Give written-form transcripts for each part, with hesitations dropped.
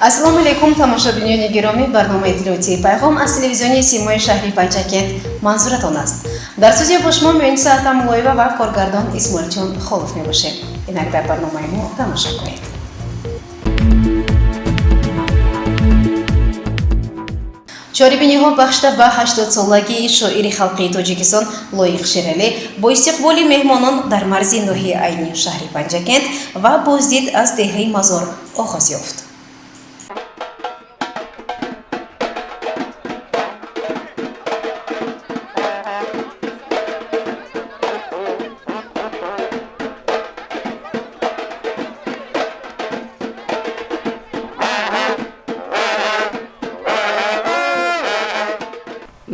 Ассалому алайкум, тамошобинони гиромӣ. Барномаи иттилоотии «Пайғом» аз телевизиони Симои шаҳри Панҷакент манзуратон аст. Дар студия бо шумо Муниса Атамуллоева ва коргардон Исмоилҷон Холов мебошем. Инак дар барномаи мо тамошо кунед. Чорабиниҳо бахшида ба 80-солагии шоири халқии Тоҷикистон Лоиқ Шералӣ бо истиқболи меҳмонон дар марзи ноҳияи Айнию шаҳри Панҷакент ва боздид аз деҳаи Мазор оғоз ёфт.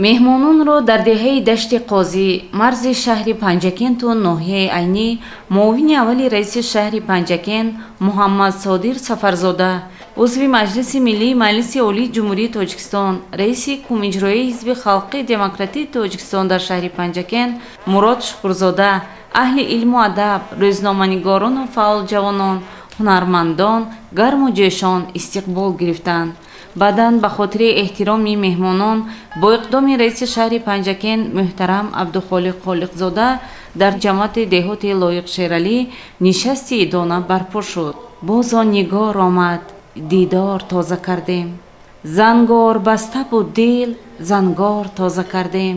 Меҳмононро дар деҳаи Дашти Қозӣ, марзи шаҳри Панҷакенту ноҳияи Айнӣ, муовини аввали раиси шаҳри Панҷакент Муҳаммадсодир Сафарзода, узви Маҷлиси Миллии Маҷлиси Олии Ҷумҳурии Тоҷикистон, раиси Кумиҷроии Ҳизби Халқии Демократии Тоҷикистон дар шаҳри Панҷакент Мурод Шукурзода, аҳли илму адаб, рӯзноманигорону фаъолҷавонон, ҳунармандон гарму ҷӯшон истиқбол гирифтанд. Баъдан ба хотири эҳтироми меҳмонон бо иқдоми раиси шаҳри Панҷакент муҳтарам Абдухолиқ Холиқзода дар ҷамоати деҳоти Лоиқ Шералӣ нишасти идона барпо шуд. Боз он нигор омад, дидор тоза кардем. Зангор баста буд дил, зангор тоза кардем.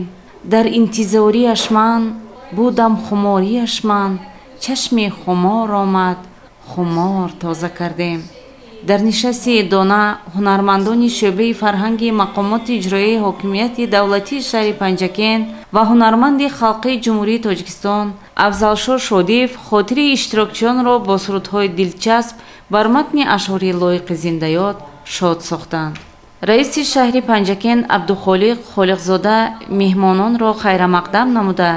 Дар интизориаш ман будам, хумориаш ман, чашми хумор омад, хумор тоза кардем. Дар нишасти идона ҳунармандони шӯъбаи фарҳанги мақомоти иҷроияи ҳокимияти давлатии шаҳри Панҷакент ва ҳунарманди халқии Ҷумҳурии Тоҷикистон Афзалшо Шодиев хотири иштирокчиёнро бо сурудҳои дилчасп бар матни ашъори Лоиқи зиндаёд шод сохтанд. Раиси шаҳри Панҷакент Абдухолиқ Холиқзода меҳмононро хайрамақдам намуда,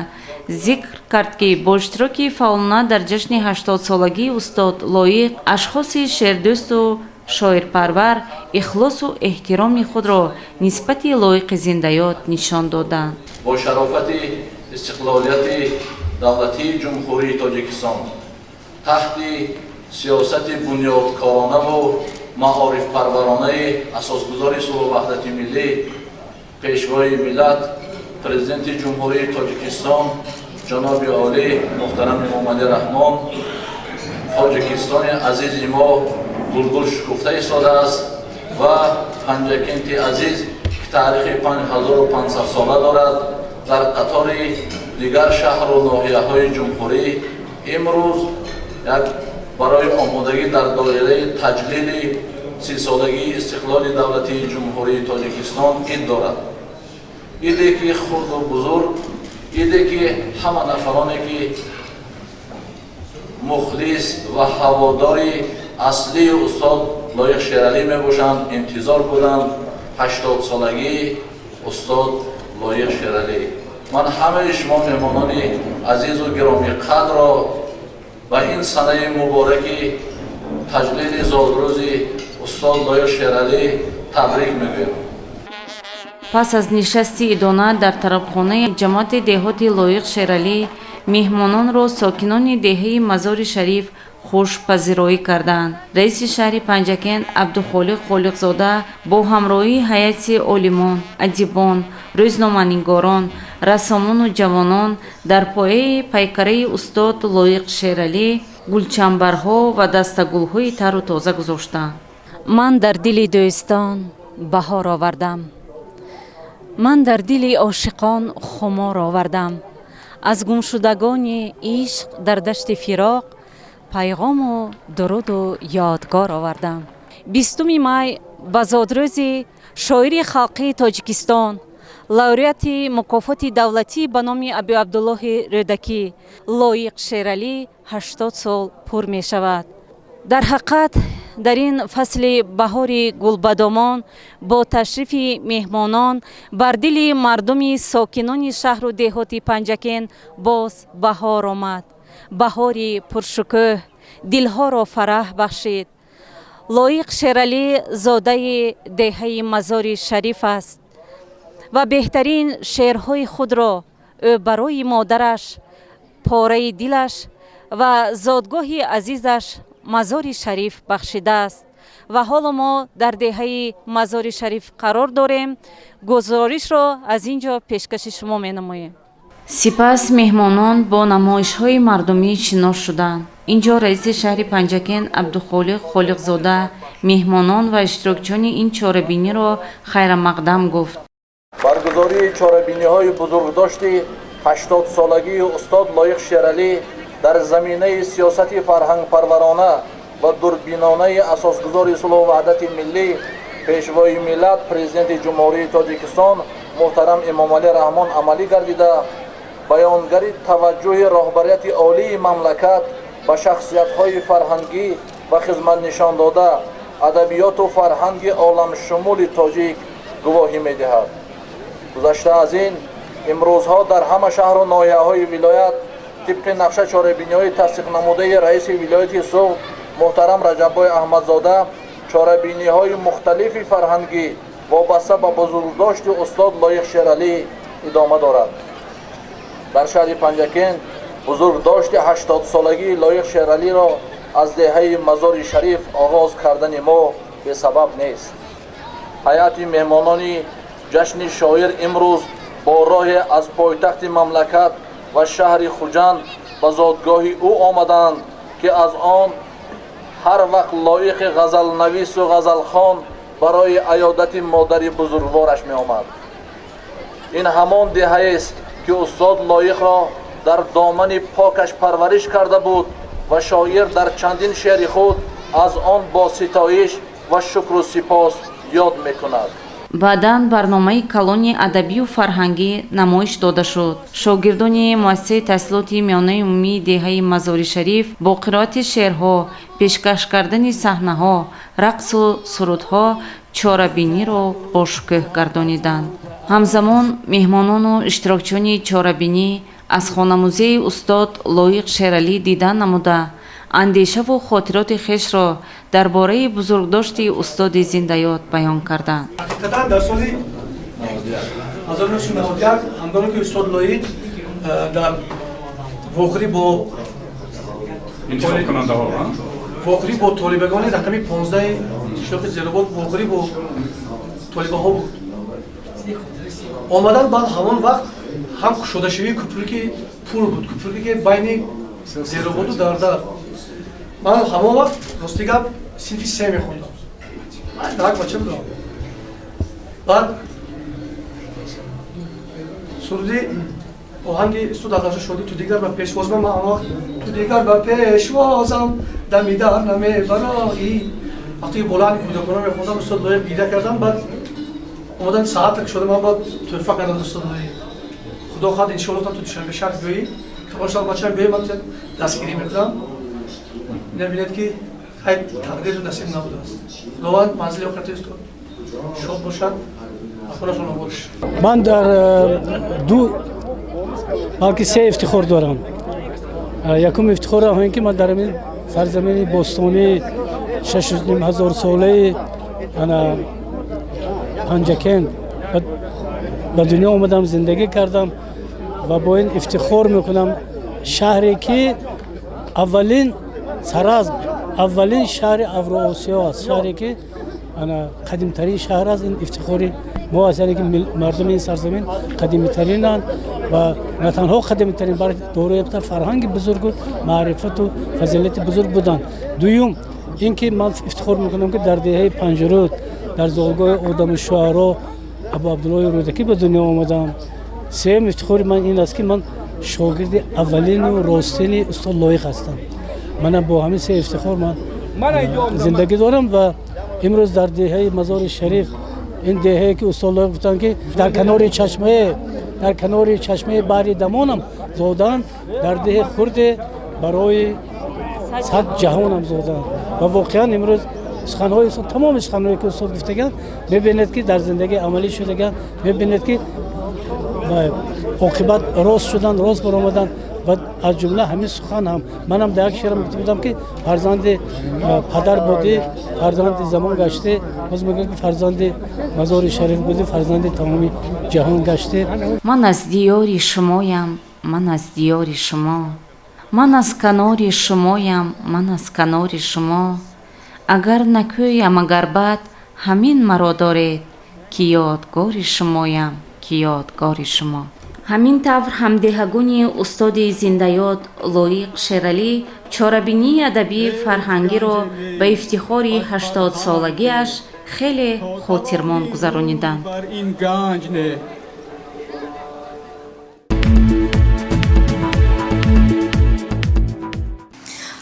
зикр кард, ки бо иштироки фаъолона дар ҷашни 80-солагии устод Лоиқ ашхоси шеърдӯсту шоирпарвар ихлосу эҳтироми худро нисбати Лоиқи зиндаёд нишон доданд. Бо шарофати истиқлолияти давлатии Ҷумҳурии Тоҷикистон, таҳти сиёсати бунёдкоронаву маорифпарваронаи асосгузори сулҳу ваҳдати миллӣ, Пешвои миллат, Президенти Ҷумҳурии Тоҷикистон ҷаноби олӣ муҳтарам Эмомалӣ Раҳмон, Тоҷикистони азизи мо гулгул шукуфта истодааст ва Панҷакенти азиз, ки таърихи 5500 сола дорад, дар қатори дигар шаҳру ноҳияҳои ҷумҳурӣ имрӯз як барои омодагӣ дар доираи таҷлили 30-солагии истиқлоли давлатии Ҷумҳурии Тоҷикистон ид дорад. Иде ки хурду бузург, иде ки ҳама нафароне ки мухлис ва ҳаводори аслии устод Лоиқ Шералӣ мебошанд, интизор буданд 80-солагии устод Лоиқ Шералӣ. Ман ҳамаи шумо меҳмонони азизу гиромиқадрро ба ин санаи мубораки таҷлили зодрӯзи устод Лоиқ Шералӣ табрик мегӯям. Пас аз нишасти идона дар тарабхонаи ҷамоати деҳоти Лоиқ Шералӣ меҳмононро сокинони деҳаи Мазори Шариф хушпазироӣ карданд. Раиси шаҳри Панҷакент Абдухолиқ Холиқзода бо ҳамроҳии ҳайати олимон, адибон, рӯзноманигорон, рассомону ҷавонон дар пояи пайкараи устод Лоиқ Шералӣ гулчамбарҳо ва дастагулҳои тару тоза гузоштанд. Ман дар дили дӯстон баҳор овардам, ман дар дили ошиқон хумор овардам. Аз гумшудагони ишқ дар дашти фироқ пайғому дуруду ёдгор овардам. 20-уми май ба зодрӯзи шоири халқии Тоҷикистон, лауреати мукофоти давлатӣ ба номи Абуабдуллоҳи Рӯдакӣ Лоиқ Шералӣ 80 сол пур мешавад. Дар ҳақиқат, дар ин фасли баҳори гулбадомон бо ташрифи меҳмонон бар дили мардуми сокинони шаҳру деҳоти Панҷакент боз баҳор омад. Баҳори пуршукӯҳ дилҳоро фараҳ бахшид. Лоиқ Шералӣ зодаи деҳаи Мазори Шариф аст ва беҳтарин шеърҳои худро ӯ барои модараш, пораи дилаш ва зодгоҳи азизаш Мазори Шариф бахшидааст. Ва ҳоло мо дар деҳаи Мазори Шариф қарор дорем. Гузоришро аз ин ҷо пешкаши шумо менамоем. Сипас меҳмонон бо намоишҳои мардумӣ шинос шуданд. Ин ҷо раиси шаҳри Панҷакент Абдухолиқ Холиқзода меҳмонон ва иштирокчиёни ин чорабиниро хайрамақдам гуфт. Баргузории чорабиниҳои бузургдошти 80-солагии устод Лоиқ Шералӣ дар заминаи сиёсати фарҳангпарварона ва дурбинонаи асосгузори сулҳу ваҳдати миллӣ, Пешвои миллат, Президенти Ҷумҳурии Тоҷикистон муҳтарам Эмомалӣ Раҳмон амалӣ гардида, баёнгари таваҷҷӯҳи роҳбарияти олии мамлакат ба шахсиятҳои фарҳангӣ ва хизматнишондода адабиёту фарҳанги оламшумули тоҷик гувоҳӣ медиҳад. Гузашта аз ин, имрӯзҳо дар ҳама шаҳру ноҳияҳои вилоят тибқи нақша чорабиниҳои тасдиқнамудаи раиси вилояти Суғд муҳтарам Раҷаббой Аҳмадзода чорабиниҳои мухталифи фарҳангӣ вобаста ба бузургдошти устод Лоиқ Шералӣ идома дорад. Дар шаҳри Панҷакент бузургдошти 80-солагии Лоиқ Шералиро аз деҳаи Мазори Шариф оғоз кардани мо бесабаб нест. Ҳайати меҳмонони ҷашни шоир имрӯз бо роҳе аз пойтахти мамлакат ва шаҳри Хуҷанд ба зодгоҳи ӯ омаданд, ки аз он ҳар вақт Лоиқи ғазалнавису ғазалхон барои аёдати модари бузургвораш меомад. Ин ҳамон деҳаест, ки устод Лоиқро дар домани покаш парвариш карда буд ва шоир дар чандин шеъри худ аз он бо ситоиш ва шукру сипос ёд мекунад. Баъдан барномаи калони адабию фарҳангӣ намоиш дода шуд. Шогирдони муассисаи таҳсилоти миёнаи умумии деҳаи Мазори Шариф бо қироати шеърҳо, пешкаш кардани саҳнаҳо, рақсу сурудҳо чорабиниро бошукӯҳ гардониданд. Ҳамзамон меҳмонону иштирокчиёни чорабинӣ аз хонамузеи устод Лоиқ Шералӣ дидан намуда, андешаву хотироти хешро дар бораи бузургдошти устоди зиндаёд баён карданд. Ҳақиқатан, дар соли 1991, ҳангоме ки устод Лоиқ дар вохӯрӣ бо вохӯрӣ бо толибагони рақами 15 қишлоқи Зеробод, вохӯрӣ бо толибаҳо буд, омадан. Баъд ҳамон вақт ҳам кушодашавии кӯпруки пул буд, кӯпруке ки байни Зерободу Дардар. Ман ҳамон вақт, рости гап, синфи се мехондам, ман як бача будам. Баъд суруди оҳанги устод Адаша Шодӣ «Ту дигар ба пешвозам», ман ҳамон вақт «Ту дигар ба пешвозам дами дар намебароӣ», вақте ки болаҳни кӯдакона мехондам, устод Лоиқ гиря кардам. Баъд омадан, саата шуда, ман баъд тӯҳфа кардам устод Лоиқ. Худо хоҳад, иншоалло, ту Душанбе шаҳр биёӣ, калон бачам биёӣ, ман дастгирӣ мекунам. Набинед, ки хай, тақдиру насиб набудааст. Худованд манзили охирати устод шод бошад. Ман дар ду, балки се ифтихор дорам. Якум ифтихорам ин ки ман дар ин сарзамини бостонии 6,5 ҳазорсолаи ана Панҷакент ба дунё омадам, зиндагӣ кардам ва бо ин ифтихор мекунам. Шаҳре ки аввалин Саразм, аввалин шаҳри Авроосиё аст, шаҳре ки ана қадимтарин шаҳр аст, ин ифтихори мо аст. Яъне ки мардуми ин сарзамин қадимитаринанд ва на танҳо қадимитарин, балки дорои фарҳанги бузургу маърифату фазилати бузург буданд. Дуюм ин ки ман ифтихор мекунам, ки дар деҳаи Панҷруд, дар зодгоҳи одами шуаро Абу Абдуллоҳи Рӯдакӣ ба дунё омадам. Сеюм ифтихори ман ин аст, ки ман шогирди аввалину ростини устод Лоиқ ҳастам. Манам бо ҳамин се ифтихор ман зиндагӣ дорам ва имрӯз дар деҳаи Мазори Шариф, ин деҳае ки устод Лоиқ гуфтанд, ки дар канори чашмаи баҳри Дамонам зоданд, дар деҳи хурде барои 100 ҷаҳонам зоданд. Ва воқеан имрӯз суханҳои устод, тамоми суханҳое ки устод гуфтаганд, мебинед, ки дар зиндагӣ амалӣ шудаганд, мебинед, ки оқибат рост шуданд, рост баромаданд. Ва аз ҷумла ҳамин сухан ҳам манам дар як шеърам гуфта будам, ки фарзанди падар будӣ, фарзанди замон гаштӣ, боз мегӯям, ки фарзанди Мазори Шариф будӣ, фарзанди тамоми ҷаҳон гаштӣ. Ман аз диёри шумоям, ман аз диёри шумо, ман аз канори шумоям, ман аз канори шумо. Агар накӯям агар бад, ҳамин маро доред, ки ёдгори шумоям, ки ёдгори шумо. Ҳамин тавр ҳамдеҳагони устоди зиндаёд Лоиқ Шералӣ чорабинии адабии фарҳангиро ба ифтихори 80-солагиаш хеле хотирмон гузарониданд.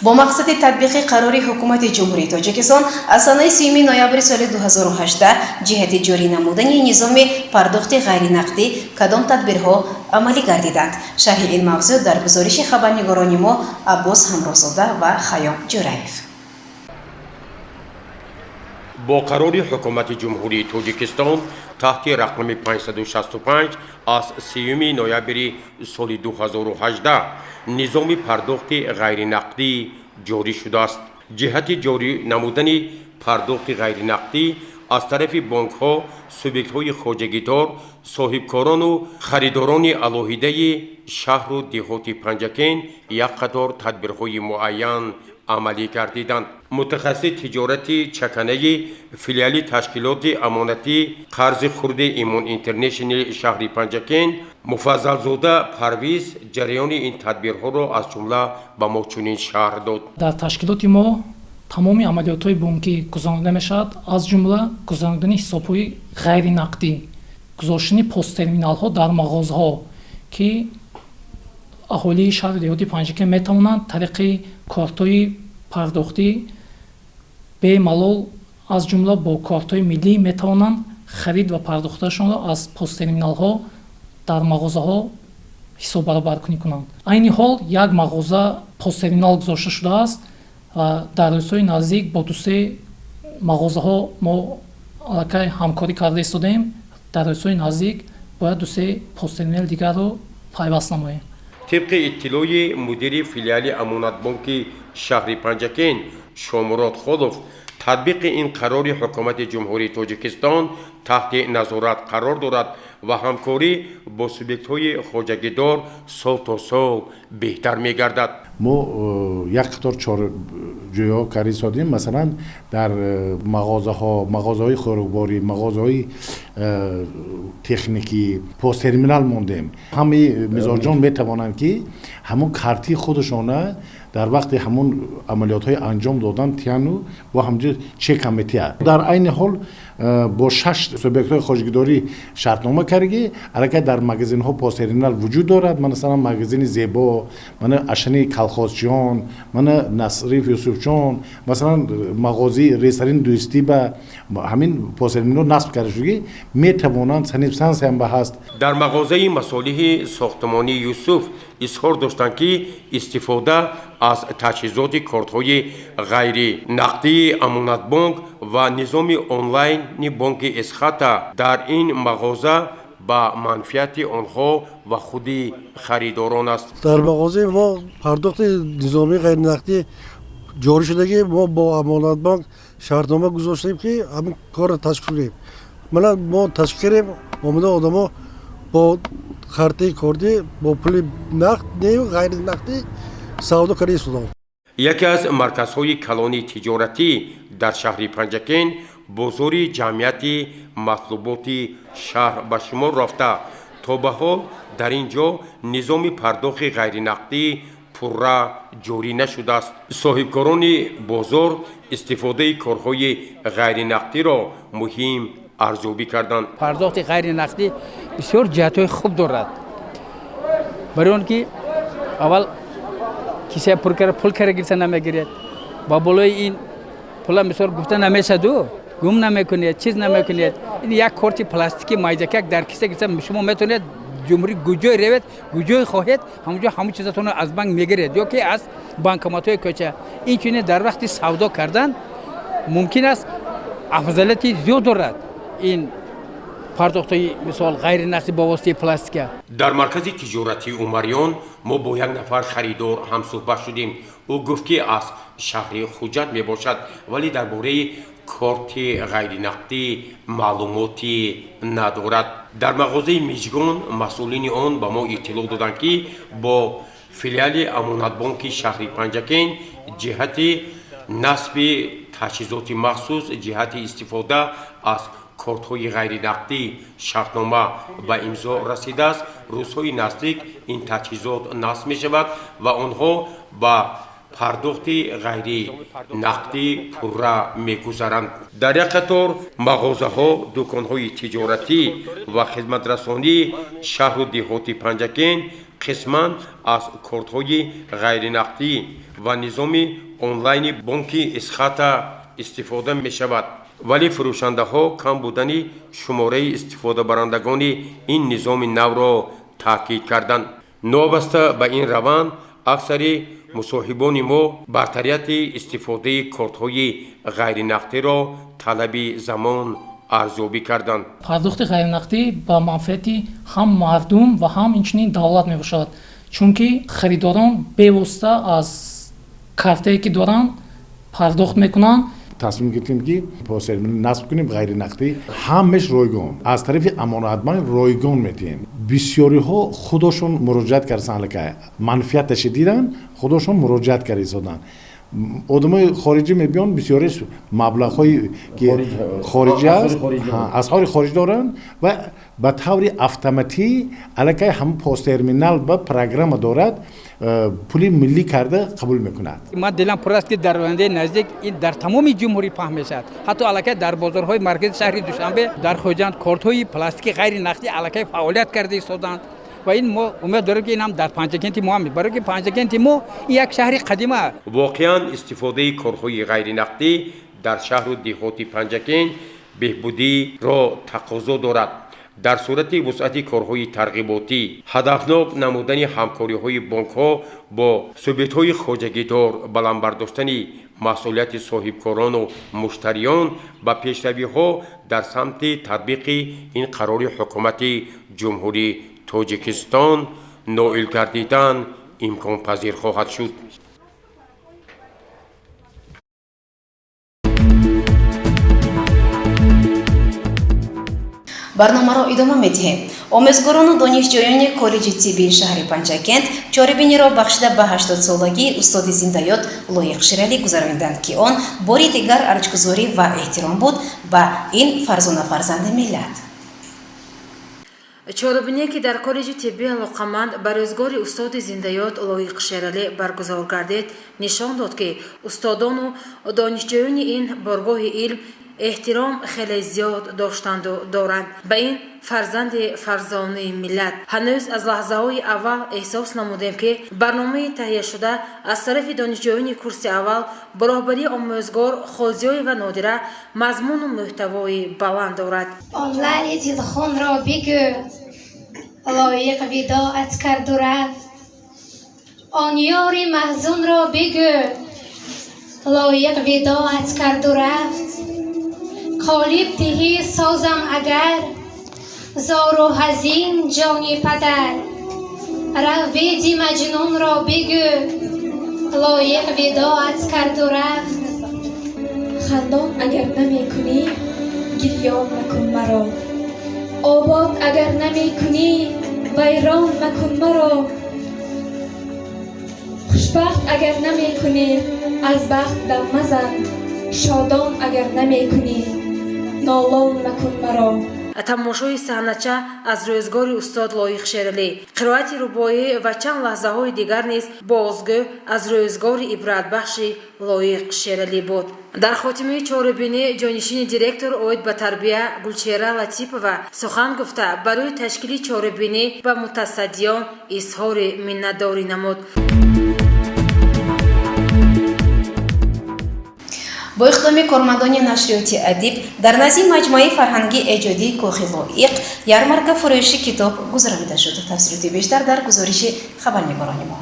Бо мақсади татбиқи қарори Ҳукумати Ҷумҳурии Тоҷикистон аз санаи 3 ноябри соли 2018 ҷиҳати ҷорӣ намудани низоми пардохти ғайринақдӣ кадом тадбирҳо амалӣ гардиданд? Шарҳи ин мавзӯъ дар гузориши хабарнигорони мо Аббос Ҳамроҳзода ва Хаём Ҷӯраев. Бо қарори Ҳукумати Ҷумҳурии Тоҷикистон таҳти рақами 565 аз 3 ноябри соли 2018 низоми пардохти ғайринақдӣ ҷорӣ шудааст. Ҷиҳати ҷорӣ намудани пардохти ғайринақдӣ аз тарафи бонкҳо, субъектҳои хоҷагидор, соҳибкорону харидорони алоҳидаи шаҳру деҳоти Панҷакент як қатор тадбирҳои муайян амалӣ гардиданд. Мутахассиси тиҷорати чаканаи филиали ташкилоти амонатӣ қарзи хурди Имон Интернешнали шаҳри Панҷакент Муфаззалзода Парвиз ҷараёни ин тадбирҳоро аз ҷумла ба мо чунин шарҳ дод. Дар ташкилоти мо тамоми амалиётҳои бонкӣ гузаронида мешавад, аз ҷумла гузаронидани ҳисобҳои ғайринақдӣ, гузоштани посттерминалҳо дар мағозаҳо, ки аҳолии шаҳри деҳоти Панҷакент метавонанд тариқи кортҳои пардохтӣ бемалол, аз ҷумла бо кортҳои миллӣ метавонанд харид ва пардохташонро аз посттерминалҳо дар мағозаҳо ҳисоббаробаркунӣ кунанд. Айни ҳол як мағоза посттерминал гузошта шудааст ва дар рӯзҳои наздик бо дусе мағозаҳо мо аллакай ҳамкорӣ карда истодаем. Дар рӯзҳои наздик бояд дусе посттерминали дигарро пайваст намоем. Тибқи иттилои мудири филиали Амонатбонки шаҳри Панҷакент Шомурод Холов, татбиқи ин қарори Ҳукумати Ҷумҳурии Тоҷикистон таҳти назорат қарор дорад ва ҳамкорӣ бо субъектҳои хоҷагидор сол то сол беҳтар мегардад. Мо як қатор чораҷӯиҳо карда истодем. Масалан, дар мағозаҳо, мағозаҳои хӯрокворӣ, мағозаҳои техникӣ посттерминал мондем. Ҳамаи мизоҷон метавонанд, ки ҳамон картии худашона дар вақти ҳамон амалиётҳои анҷом додан тияну бо ҳамҷо чек ҳам метиҳад. Дар айни ҳол бо 6 субъектҳои хоҷагидорӣ шартнома кардагӣ, аллакай дар магазинҳо посттерминал вуҷуд дорад. Масалан, магазини Зебо, мана Ашани Калхозчиён, мана Насриф Юсуфҷон, масалан, мағози ресторани Дӯстӣ ба ҳамин посттерминал насб карда шудагӣ, метавонанд санибсансиям ба ҳаст. Дар мағозаи масолиҳи сохтмонии Юсуф изҳор доштанд, ки истифода аз таҷҳизоти кортҳои ғайринақдии Амонатбонк ва низоми онлайни бонки Эсхата дар ин мағоза ба манфиати онҳо ва худи харидорон аст. Дар мағозаи мо пардохти низомии ғайринақдӣ ҷорӣ шудагӣ. Мо бо Амонатбонк шартнома гузоштем, ки ҳамин корро ташкил кунем. Мана мо ташкил кардем, омада одамо бо картаи кордӣ, бо пули нақд нею ғайринақдӣ савдо карда истоданд. Яке аз марказҳои калони тиҷоратӣ дар шаҳри Панҷакент бозори ҷамъияти матлуботи шаҳр ба шумор рафта, то ба ҳол дар ин ҷо низоми пардохти ғайринақдӣ пурра ҷорӣ нашудааст. Соҳибкорони бозор истифодаи корҳои ғайринақдиро муҳим арзёбӣ карданд. Пардохти ғайринақдӣ бисёр ҷиҳатҳои хуб дорад, барои он ки аввал киса пур карда пул кара гирифта намегирад, ба болои ин пула мисол гуфта намешаду гум намекунед, чиз намекунед. Ин як корти пластики майдакак дар киса гирифта шумо метавонед ҷумҳурӣ куҷое ревед, куҷое хоҳед, ҳамонҷо ҳамон чизатонро аз банк мегиред ё ки аз банкоматҳои кӯча. Инчунин дар вақти савдо кардан мумкин аст, афзалияти зиёд дорад ин пардохтҳои мисол ғайринақдӣ бо воситаи пластика. Дар маркази тиҷоратии Умариён мо бо як нафар харидор ҳамсӯҳбат шудем. Ӯ гуфт, ки аз шаҳри Хуҷанд мебошад, вале дар бораи корти ғайринақдӣ маълумотӣ надорад. Дар мағозаи Мижгон масъулини он ба мо иттилоъ доданд, ки бо филиали Амонатбонки шаҳри Панҷакент ҷиҳати насби Таҷҳизоти махсус ҷиҳати истифода аз кортҳои ғайринақдӣ шартнома ба имзо расидааст. Рӯзҳои наздик ин таҷҳизот насб мешавад ва онҳо ба пардохти ғайринақдӣ пурра мегузаранд. Дар як қатор мағозаҳо, дуконҳои тиҷоратӣ ва хизматрасонии шаҳру деҳоти Панҷакент қисман аз кортҳои ғайринақдӣ ва низоми онлайни бонки Эсхата истифода мешавад. Вале фурӯшандаҳо кам будани шумораи истифодабарандагони ин низоми навро таъкид карданд. Новобаста ба ин раванд, аксари мусоҳибони мо бартарияти истифодаи кортҳои ғайринақдиро талаби замон арзёбӣ карданд. Пардохти ғайринақдӣ ба манфиати ҳам мардум ва ҳам инчунин давлат мебошад, чунки харидорон бевосита аз картае ки доранд пардохт мекунанд. Тасмим гирифтем, ки посттерминал насб кунем ғайринақдӣ, ҳамаш ройгон, аз тарафи Амонатбанк ройгон метиҳем. Бисёриҳо худошон муроҷиат кардасан, аллакай манфиаташе дидан, худошон муроҷиат карда истоданд. Одамои хориҷӣ мебиён, бисёриш маблағҳои ки хориҷӣ аст, асъори хориҷ доранд ва ба таври автоматӣ аллакай ҳама посттерминал ба программа дорад, пули миллӣ карда қабул мекунад. Ман дилам пур аст, ки дар ояндаи наздик ин дар тамоми ҷумҳурӣ паҳн мешавад. Ҳатто аллакай дар бозорҳои маркази шаҳри Душанбе, дар Хоҷанд кортҳои пластики ғайри нақдӣ аллакай фаъолият карда истоданд ва ин мо умед дорем, ки ин ҳам дар Панҷакенти мо ҳам, барои ки Панҷакенти мо як шаҳри қадима. Воқеан, истифодаи корҳои ғайринақдӣ дар шаҳру деҳоти Панҷакент беҳбудиро тақозо дорад. Дар сурати вусъати корҳои тарғиботӣ, ҳадафнок намудани ҳамкориҳои бонкҳо бо субъектҳои хоҷагидор, баланд бардоштани масъулияти соҳибкорону муштариён, ба пешравиҳо дар самти татбиқи ин қарори ҳукумати Ҷумҳурии Тоҷикистон ноил гардидан имконпазир хоҳад шуд. Барномаро идома медиҳем. Омӯзгорону донишҷӯёни коллеҷи тиббии шаҳри Панҷакент чорабиниро бахшида ба 80-солагии устоди зиндаёд Лоиқ Шералӣ гузарониданд, ки он бори дигар арҷгузорӣ ва эҳтиром буд ба ин фарзона фарзанди миллат. Чорабиние, ки дар коллеҷи тиббии алоқаманд ба рӯзгори устоди зиндаёд Лоиқ Шералӣ баргузор гардид, нишон дод, ки устодону донишҷӯёни ин боргоҳи илм эҳтиром хеле зиёд доштанду доранд ба ин фарзанди фарзонаи миллат. Ҳанӯз аз лаҳзаҳои аввал эҳсос намудем, ки барномаи таҳияшуда аз тарафи донишҷӯёни курси аввал бо роҳбарии омӯзгор Хозиёева Нодира мазмуну мӯҳтавои баланд дорад. Он лаъли дилхунро бигӯ, Лоиқ видоат карду рафт. Он ёри маҳзунро бигӯ, Лоиқ видоат карду рафт. Қолиб диҳӣ созам агар зору ҳазин ҷони падар. Рав, беди маҷнунро бигӯ, Лоиқ видоат карду рафт. Хандон агар намекунӣ, гирён макун маро. Обод агар намекунӣ, вайрон макун маро. Хушбахт агар намекунӣ, аз бахт дам мазан. Шодон агар намекунӣ, нолон макун маро. Тамошои саҳнача аз рӯзгори устод Лоиқ Шералӣ, қироати рубоӣ ва чанд лаҳзаҳои дигар низ бозгӯ аз рӯзгори ибратбахши Лоиқ Шералӣ буд. Дар хотимаи чорабинӣ ҷонишини директор оид ба тарбия Гулчеҳра Латипова сухан гуфта, барои ташкили чорабинӣ ба мутасаддиён изҳори миннатдорӣ намуд. Бо иқдоми кормандони нашриёти «Адиб» дар назди маҷмӯаи фарҳангии эҷодии Кохи Лоиқ ярмарка фурӯши китоб гузаронида шуд. Тафсилоти бештар дар гузориши хабарнигорони мо.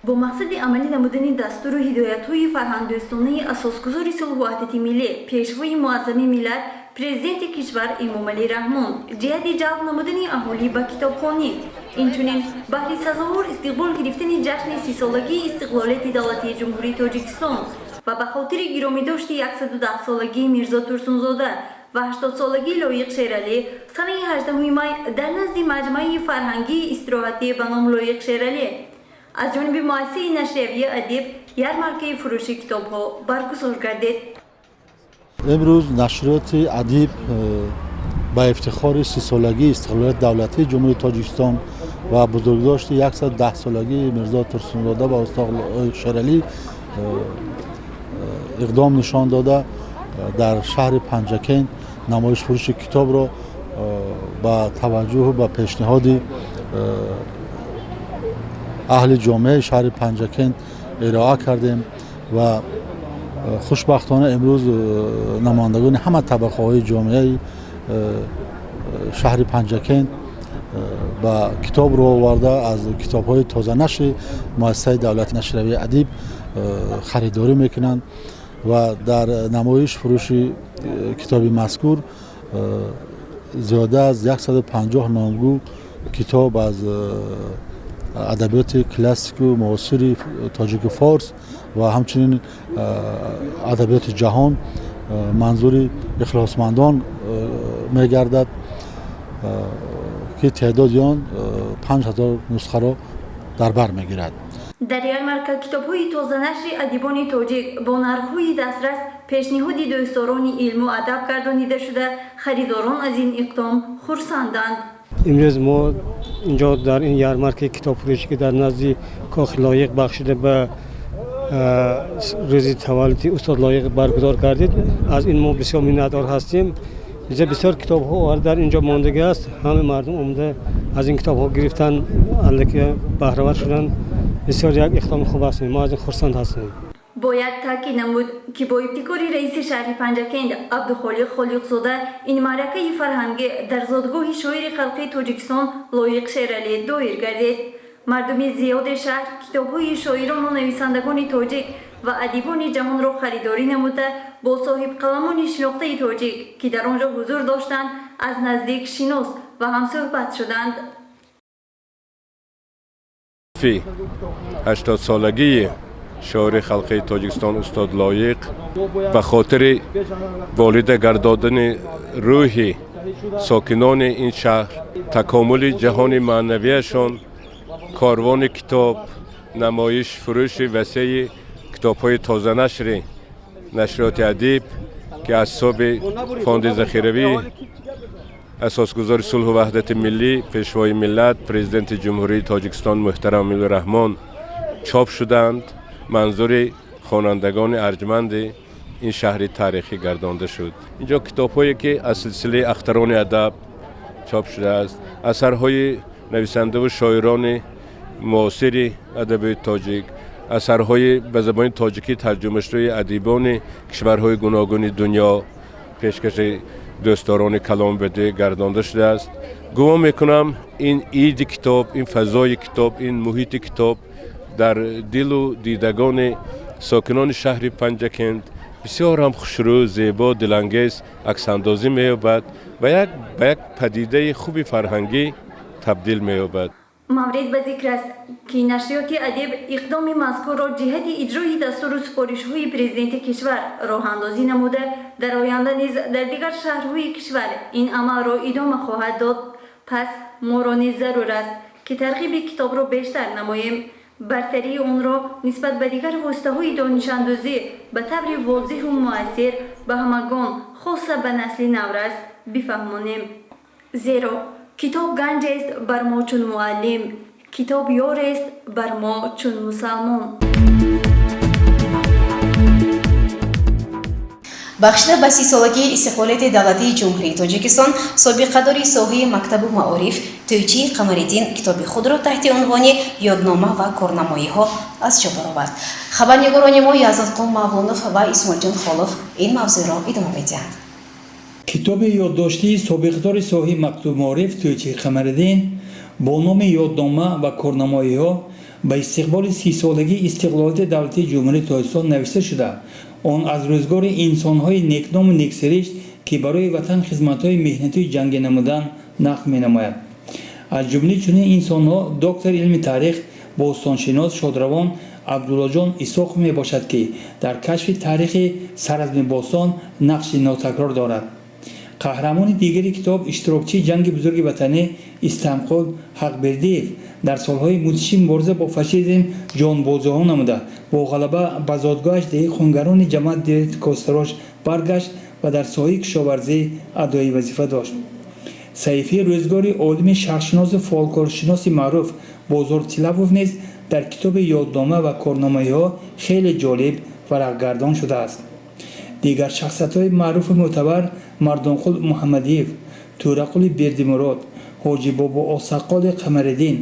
Бо мақсади амалӣ намудани дастуру ҳидоятҳои фарҳангдӯстонаи асосгузори сулҳу ваҳдати миллӣ, пешвои муаззами миллат, президенти кишвар Эмомалӣ Раҳмон, ҷиҳати ҷалб намудани аҳолӣ ба китобхонӣ, инчунин баҳри сазовор истиқбол гирифтани ҷашни 30-солагии истиқлолияти давлатии Ҷумҳурии Тоҷикистон ва ба хотири гиромидошти 110-солагии Мирзо Турсунзода ва 80-солагии Лоиқ Шералӣ, санаи 18 май дар назди маҷмӯаи фарҳангии истироҳатӣ ба ном Лоиқ Шералӣ аз ҷониби муассисаи нашриявии «Адиб» ярмаркаи фурӯши китобҳо баргузор гардид. Имрӯз нашриёти Адиб ба ифтихори 30-солагии истиқлолияти давлатии Ҷумҳурии Тоҷикистон ва бузургдошти 110-солагии Мирзо Турсунзода ва устод Шералӣ иқдом нишон дода, дар шаҳри Панҷакент намоишфурӯши китобро ба таваҷҷӯҳу ба пешниҳоди аҳли ҷомеаи шаҳри Панҷакент ироа кардем ва хушбахтона имрӯз намояндагони ҳама табақаҳои ҷомеаи шаҳри Панҷакент ба китоб рӯ оварда, аз китобҳои тозанашри муассисаи давлати нашриявии Адиб харидорӣ мекунанд ва дар намоиш фурӯши китоби мазкур зиёда аз 150 номгӯ китоб аз адабиёти классику муосири тоҷику форс ва ҳамчунин адабиёти ҷаҳон манзури ихлосмандон мегардад, ки теъдоди он 5000 нусхаро дар бар мегирад. Дар ярмарка китобҳои тозанашри адибони тоҷик бо нархҳои дастрас пешниҳоди дӯстдорони илму адаб гардонида шуда, харидорон аз ин иқдом хурсанданд. Имрӯз мо инҷо дар ин ярмаркаи китобфурӯшӣ, ки дар назди кохи Лоиқ бахшида ба рӯзи таваллуди устод Лоиқ баргузор гардид, аз ин мо бисёр миннатдор ҳастем. Инҷа бисёр китобҳо дар инҷо мондагӣ аст. Ҳама мардум омада аз ин китобҳо гирифтан, аллаки баҳравар шуданд. Бисёр як иқдоми хуб аст, мо аз ин хурсанд ҳастем. Бояд таъкид намуд, ки бо ибтикори раиси шаҳри Панҷакент Абдухолиқ Холиқзода ин маъракаи фарҳангӣ дар зодгоҳи шоири халқии Тоҷикистон Лоиқ Шералӣ доир гардид. Мардуми зиёди шаҳр китобҳои шоирону нависандагони тоҷик ва адибони ҷаҳонро харидорӣ намуда, бо соҳибқаламони шинохтаи тоҷик, ки дар он ҷо ҳузур доштанд, аз наздик шинос ва ҳамсӯҳбат шуданд. 80-солагии шоири халқии Тоҷикистон устод Лоиқ ба хотири болида гардодани рӯҳи сокинони ин шаҳр, такомули ҷаҳони маънавияшон, корвони китоб, намоиш фурӯши васеи китобҳои тозанашри нашриёти Адиб, ки аз ҳисоби фонди захиравӣ асосгузори сулҳу ваҳдати миллӣ, пешвои миллат, Президенти Ҷумҳурии Тоҷикистон муҳтарам Эмомалӣ Раҳмон чоп шуданд, манзури хонандагони арҷманди ин шаҳри таърихӣ гардонда шуд. Инҷо китобҳое, ки аз силсилаи Ахтарони адаб чоп шудааст, асарҳои нависандаву шоирони муосири адабиёти тоҷик, асарҳои ба забони тоҷикӣ тарҷумашудаи адибони кишварҳои гуногуни дунё пешкаши дӯстдорони каломи бадеъ гардонда шудааст. Гумон мекунам, ин иди китоб, ин фазои китоб, ин муҳити китоб дар дилу дидагони сокинони шаҳри Панҷакент бисёр ҳам хушрӯ, зебо, дилангез аксандозӣ меёбад ва ба як падидаи хуби фарҳангӣ табдил меёбад. Маврид ба зикр аст, ки нашриёти Адиб иқдоми мазкурро ҷиҳати иҷрои дастуру супоришҳои президенти кишвар роҳандозӣ намуда, дар оянда низ дар дигар шаҳрҳои кишвар ин амалро идома хоҳад дод. Пас моро низ зарур аст, ки тарғиби китобро бештар намоем, бартарии онро нисбат ба дигар воситаҳои донишандӯзӣ ба таври возеҳу муассир ба ҳамагон, хоса ба насли наврас, бифаҳмонем. Зеро китоб ганҷест бар мо чун муаллим, китоб ёрест бар мо чун мусалмон. Бахшида ба 30-солагии истиқлолияти давлатии Ҷумҳурии Тоҷикистон собиқадори соҳаи мактабу маориф Тӯйчии Қамариддин китоби худро таҳти унвони «Ёднома ва корнамоиҳо» аз чоп баровард. Хабарнигорони мо Язодқул Мавлонов ва Исмоилҷон Холов ин мавзӯъро идома медиҳанд. Китоби ёддоштии собиқдори соҳаи мактуб маориф Тӯйчии Қамариддин бо номи «Ёднома ва корнамоиҳо» ба истиқболи 30-солагии истиқлолияти давлатии Ҷумҳурии Тоҷикистон навишта шуда, он аз рӯзгори инсонҳои некному нексиришт, ки барои ватан хизматҳои меҳнатию ҷангӣ намуданд, нақл менамояд. Аз ҷумлаи чунин инсонҳо доктори илми таърих, бостоншинос шодравон Абдуллоҷон Исоқов мебошад, ки дар кашфи таърихи Саразми бостон нақши нотакрор дорад. Қаҳрамони дигари китоб, иштирокчии ҷанги бузурги ватанӣ Истамқул Ҳақбердиев дар солҳои мудҳиши мубориза бо фашизм ҷонбозиҳо намуда, бо ғалаба ба зодгоҳаш деҳи Хунгарони ҷамоати деҳоти Костарош баргашт ва дар соҳаи кишоварзӣ адои вазифа дошт. Саҳифаи рӯзгори олими шарқшиносу фолклоршиноси маъруф Бозор Тилавов низ дар китоби ёднома ва корномаиҳо хеле ҷолиб варақгардон шудааст. Дигар шахсиятҳои маъруфу мӯътабар Мардонқул Муҳаммадиев, Тӯрақули Бердимурод, Ҳоҷибобо Осаққоли Қамариддин,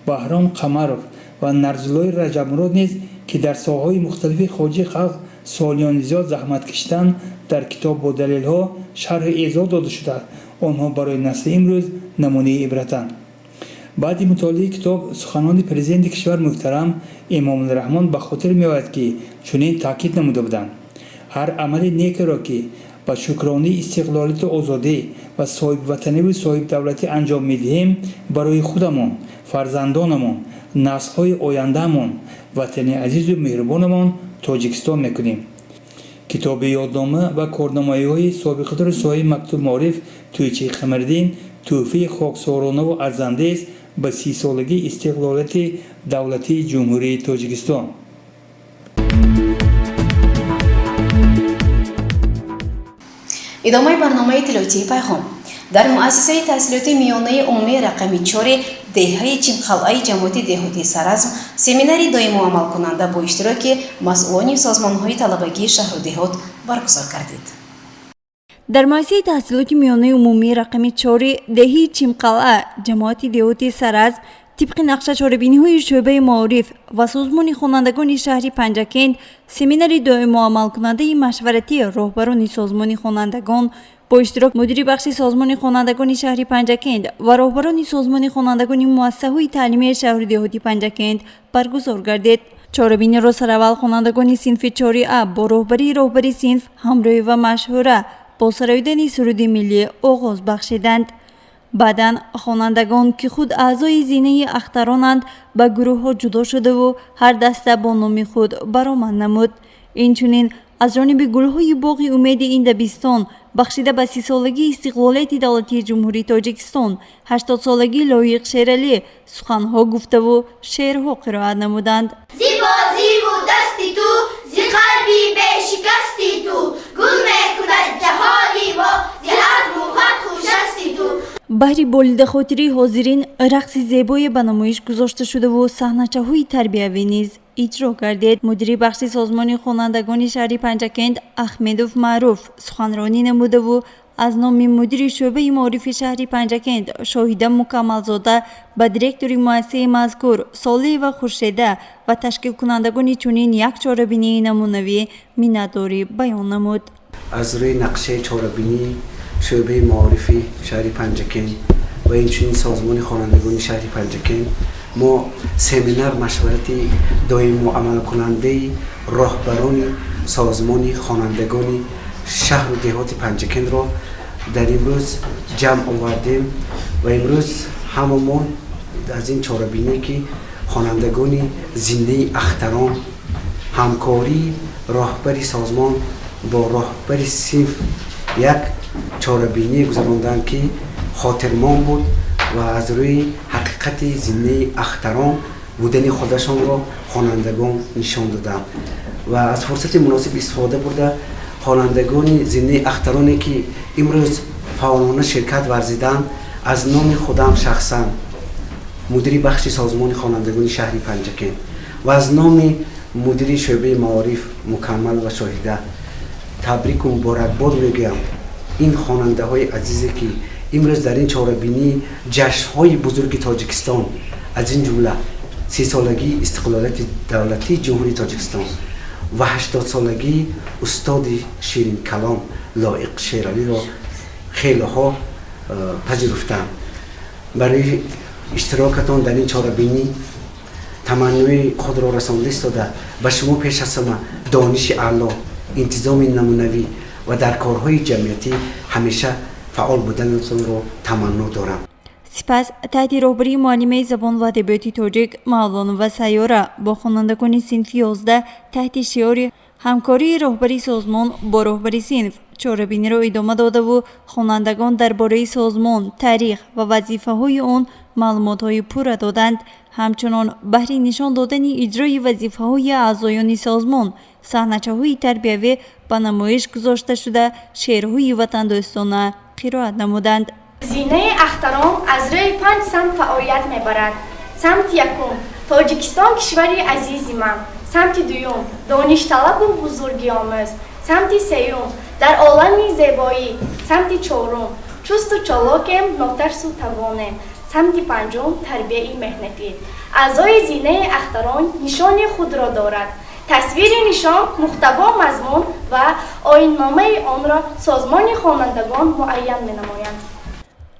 Баҳром Қамаров ва Нарзуллои Раҷабмурод низ, ки дар соҳаҳои мухталифи хоҷии халқ солиёни зиёд заҳмат кашиданд, дар китоб бо далелҳо шарҳу эзоҳ дода шудааст. Онҳо барои насли имрӯз намунаи ибратанд. Баъди мутолиаи китоб суханони президенти кишвар муҳтарам Эмомалӣ Раҳмон ба хотир меояд, ки чунин таъкид намуда буданд: ҳар амали некеро, ки ба шукронии истиқлолияту озодӣ ва соҳибватаниву соҳибдавлатӣ анҷом медиҳем, барои худамон, фарзандонамон, наслҳои ояндаамон, ватани азизу меҳрубонамон Тоҷикистон мекунем. Китоби ёднома ва корномаиҳои собиқадори соҳаи мактуб маориф Тӯйчи Қамариддин тӯҳфаи хоксоронаву арзандаест ба 30-солагии истиқлолияти давлатии Ҷумҳурии Тоҷикистон. Идомаи барномаи иттилоотии пайғом. Дар муассисаи таҳсилоти миёнаи умумии рақами 4 деҳаи Чимқалъаи ҷамоати деҳоти Саразм семинари доимоамалкунанда бо иштироки масъулони созмонҳои талабагии шаҳру деҳот баргузор гардид. Дар муассисаи таҳсилоти миёнаи умумии рақами 4 деҳаи Чимқалъа ҷамоати деҳоти Саразм тибқи нақша чорабиниҳои шӯъбаи маориф ва созмони хонандагони шаҳри Панҷакент семинари доимоамалкунандаи машваратии роҳбарони созмони хонандагон бо иштирок мудири бахши созмони хонандагони шаҳри Панҷакент ва роҳбарони созмони хонандагони муассисаҳои таълимии шаҳру деҳоти Панҷакент баргузор гардид. Чорабиниро сараввал хонандагони синфи 4А бо роҳбарии роҳбари синф ҳамроҳӣ ва машҳура бо сароидани суруди миллӣ оғоз бахшиданд. Баъдан хонандагон, ки худ аъзои зинаи ахтаронанд, ба гурӯҳҳо ҷудо шудаву ҳар даста бо номи худ баромад намуд. Инчунин аз ҷониби гулҳои боғи умеди ин дабистон бахшида ба 30-солагии истиқлолияти давлатии Ҷумҳурии Тоҷикистон, 80-солагии Лоиқ Шералӣ суханҳо гуфтаву шеърҳо қироат намуданд. Зи бозиву дасти ту, зи қалби бешикасти ту, гул мекунад ҷаҳони мо, зи азму фатҳу шасти ту. Баҳри болидахотирии ҳозирин рақси зебое ба намоиш гузошта шудаву саҳначаҳои тарбиявӣ низ иҷро гардид. Мудири бахши созмони хонандагони шаҳри Панҷакент Ахмедов Маъруф суханронӣ намудаву аз номи мудири шӯъбаи маорифи шаҳри Панҷакент Шоҳида Мукаммалзода ба директори муассисаи мазкур Солиева Хуршеда ва ташкилкунандагони чунин як чорабинии намунавӣ миннатдорӣ баён намуд. Аз рӯи нақшаи чорабинии шӯъбаи маорифи шаҳри Панҷакент ва инчунин созмони хонандагони шаҳри Панҷакент мо семинар машварати доимоамалкунандаи роҳбарони созмони хонандагони шаҳру деҳоти Панҷакентро дар имрӯз ҷамъ овардем ва имрӯз ҳамамон аз ин чорабиние, ки хонандагони зиндаи ахтарон ҳамкории роҳбари созмон бо роҳбари синф як чорабиние гузаронданд, ки хотирмон буд ва аз рӯи ҳақиқати зиндаи ахтарон будани худашонро хонандагон нишон доданд ва аз фурсати муносиб истифода бурда хонандагони зиндаи ахтароне, ки имрӯз фаъолона ширкат варзиданд, аз номи худам шахсан, мудири бахши созмони хонандагони шаҳри Панҷакент, ва аз номи мудири шӯъбаи маориф Мукаммал ва Шоҳида табрику муборакбод мегӯям ин хонандаҳои азизе, ки имрӯз дар ин чорабинии ҷашнҳои бузурги Тоҷикистон, аз ин ҷумла 30-солагии истиқлолияти давлатии Ҷумҳурии Тоҷикистон ва 80-солагии устоди ширинкалом Лоиқ Шералиро хелеҳо пазируфтанд. Барои иштирокатон дар ин чорабинӣ таманнӯи худро расонда истода, ба шумо пеш аз ҳама дониши аъло, интизоми намунавӣ ва дар корҳои ҷамъиятӣ ҳамеша фаъол буданатонро таманно дорам. Сипас таҳти роҳбарии муаллимаи забон ва адабиёти тоҷик Мавлонова Сайёра бо хонандагони синфи 11 таҳти шиори ҳамкории роҳбари созмон бо роҳбари синф Чорабиниро идома додаву хонандагон дар бораи созмон, таърих ва вазифаҳои он маълумотҳои пурра доданд. Ҳамчунон баҳри нишон додани иҷрои вазифаҳои аъзоёни созмон саҳначаҳои тарбиявӣ ба намоиш гузошта шуда, шеърҳои ватандӯстона қироат намуданд. Зинаи ахтарон аз рӯи 5 самт фаъолият мебарад. Самти якум: Тоҷикистон кишвари азизи ман. Самти дуюм: доништалабу бузургиомӯз. Самти сеюм: дар олами зебоӣ. Самти чорум: чусту чолокем, нотарсу тавонем. Самти панҷум: тарбияи меҳнатӣ. Аъзои зинаи ахтарон нишони худро дорад. Тасвири нишон, муҳтаво, мазмун ва оинномаи онро созмони хонандагон муайян менамоянд.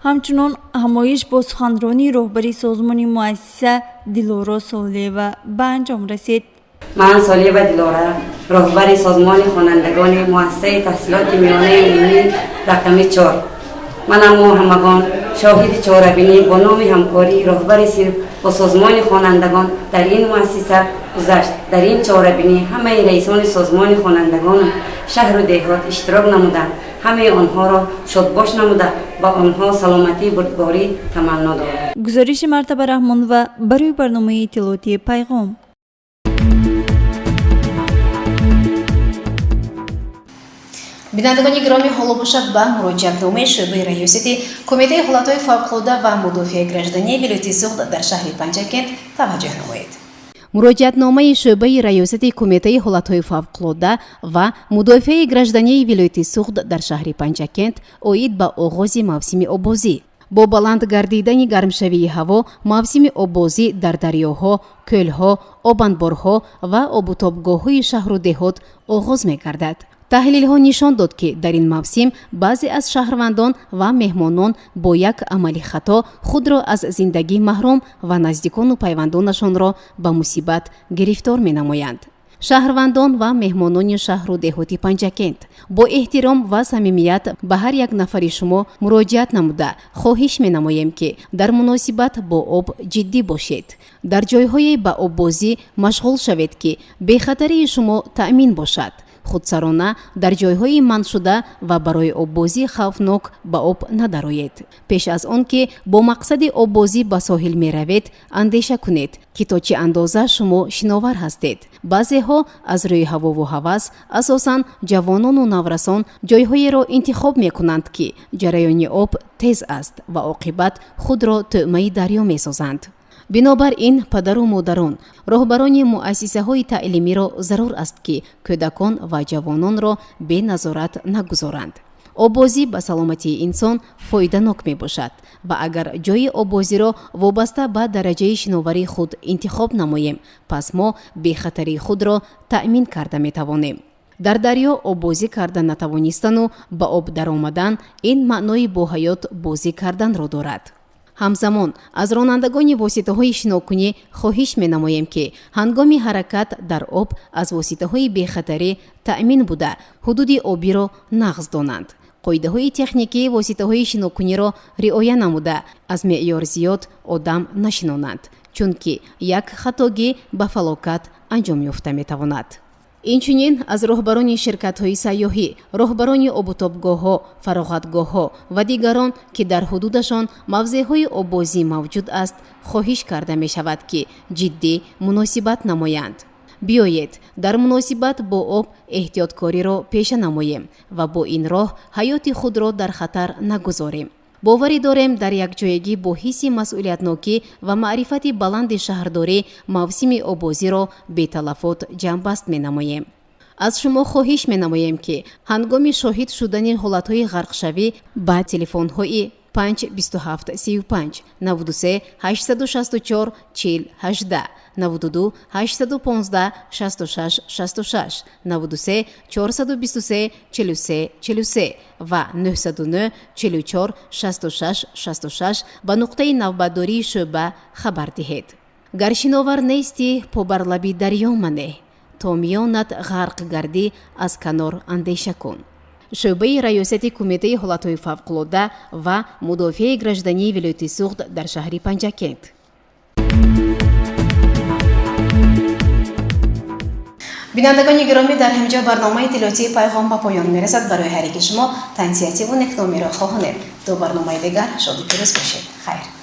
Ҳамчунон ҳамоиш бо суханронии роҳбари созмони муассиса Дилоро Солиева ба анҷом расид. Ман Солиева Дилора, роҳбари созмони хонандагони муассисаи таҳсилоти миёнаи умумӣ рақами 4. Манам мо ҳамагон шоҳиди чорабинӣ бо номи ҳамкории роҳбари синф бо созмони хонандагон дар ин муассиса гузашт. Дар ин чорабинӣ ҳамаи раисони созмони хонандагону шаҳру деҳот иштирок намуданд. Ҳамаи онҳоро шодбош намуда, ба онҳо саломатии бурдборӣ таманно дорам. Гузориши Мартаба Раҳмонова барои барномаи иттилоотии Пайғом. Бинандагони гиромӣ, ҳоло бошад ба муроҷиатномаи шӯъбаи раёсати Кумитаи ҳолатҳои фавқулода ва мудофиаи граждании вилояти Суғд дар шаҳри Панҷакент таваҷҷӯҳ намоед. Муроҷиатномаи шӯъбаи раёсати Кумитаи ҳолатҳои фавқулода ва мудофиаи граждании вилояти Суғд дар шаҳри Панҷакент оид ба оғози мавсими оббозӣ. Бо баланд гардидани гармшавии ҳаво мавсими оббозӣ дар дарёҳо, кӯлҳо, обанборҳо ва обутобгоҳҳои шаҳру деҳот оғоз мегардад. Таҳлилҳо нишон дод, ки дар ин мавсим баъзе аз шаҳрвандон ва меҳмонон бо як амали хато худро аз зиндагӣ маҳрум ва наздикону пайвандонашонро ба мусибат гирифтор менамоянд. Шаҳрвандон ва меҳмонони шаҳру деҳоти Панҷакент, бо эҳтиром ва самимият ба ҳар як нафари шумо муроҷиат намуда хоҳиш менамоем, ки дар муносибат бо об ҷиддӣ бошед. Дар ҷойҳое ба оббозӣ машғул шавед, ки бехатарии шумо таъмин бошад. Худсарона дар ҷойҳои манъшуда ва барои оббозӣ хавфнок ба об надароед. Пеш аз он ки бо мақсади оббозӣ ба соҳил меравед, андеша кунед, ки то чӣ андоза шумо шиновар ҳастед. Баъзеҳо аз рӯи ҳавову ҳавас, асосан ҷавонону наврасон, ҷойҳоеро интихоб мекунанд, ки ҷараёни об тез аст ва оқибат худро тӯъмаи дарё месозанд. Бинобар ин, падару модарон, роҳбарони муассисаҳои таълимиро зарур аст, ки кӯдакон ва ҷавононро бе назорат нагузоранд. Оббозӣ ба саломатии инсон фоиданок мебошад ва агар ҷойи оббозиро вобаста ба дараҷаи шиноварии худ интихоб намоем, пас мо бехатарии худро таъмин карда метавонем. Дар дарё оббозӣ карда натавонистану ба об даромадан ин маънои бо ҳаёт бозӣ карданро дорад. Ҳамзамон аз ронандагони воситаҳои шинокунӣ хоҳиш менамоем, ки ҳангоми ҳаракат дар об аз воситаҳои бехатарӣ таъмин буда, ҳудуди обиро нағз донанд. Қоидаҳои техникии воситаҳои шинокуниро риоя намуда, аз меъёр зиёд одам нашинонанд, чунки як хатогӣ ба фалокат анҷом ёфта метавонад. Инчунин аз роҳбарони ширкатҳои сайёҳӣ, роҳбарони обутобгоҳҳо, фароғатгоҳҳо ва дигарон, ки дар ҳудудашон мавзеъҳои оббозӣ мавҷуд аст, хоҳиш карда мешавад, ки ҷиддӣ муносибат намоянд. Биёед дар муносибат бо об эҳтиёткориро пеша намоем ва бо ин роҳ ҳаёти худро дар хатар нагузорем. Боварӣ дорем, дар якҷоягӣ бо ҳисси масъулиятнокӣ ва маърифати баланди шаҳрдорӣ мавсими оббозиро беталафот ҷамъбаст менамоем. Аз шумо хоҳиш менамоем, ки ҳангоми шоҳид шудани ҳолатҳои ғарқшавӣ ба телефонҳои 5 27 35, 93 864 40 18, 92 815 66 66, 93 423 43 43 ва 909 44 66 66 ба нуқтаи навбатдории шӯъба хабар диҳед. Гар шиновар нестӣ, по бар лаби дарё манеҳ, то миёнат ғарқ гардӣ, аз канор андеша кун. Шӯъбаи раёсати Кумитаи ҳолатҳои фавқулода ва мудофиаи граждании вилояти Суғд дар шаҳри Панҷакент. Бинандагони гиромӣ, дар ҳамин ҷо барномаи иттилоотии Пайғом ба поён мерасад. Барои ҳар яки шумо тансиҳативу некномиро хоҳонем. То барномаи дигар шоду пирӯз бошед. Хайр.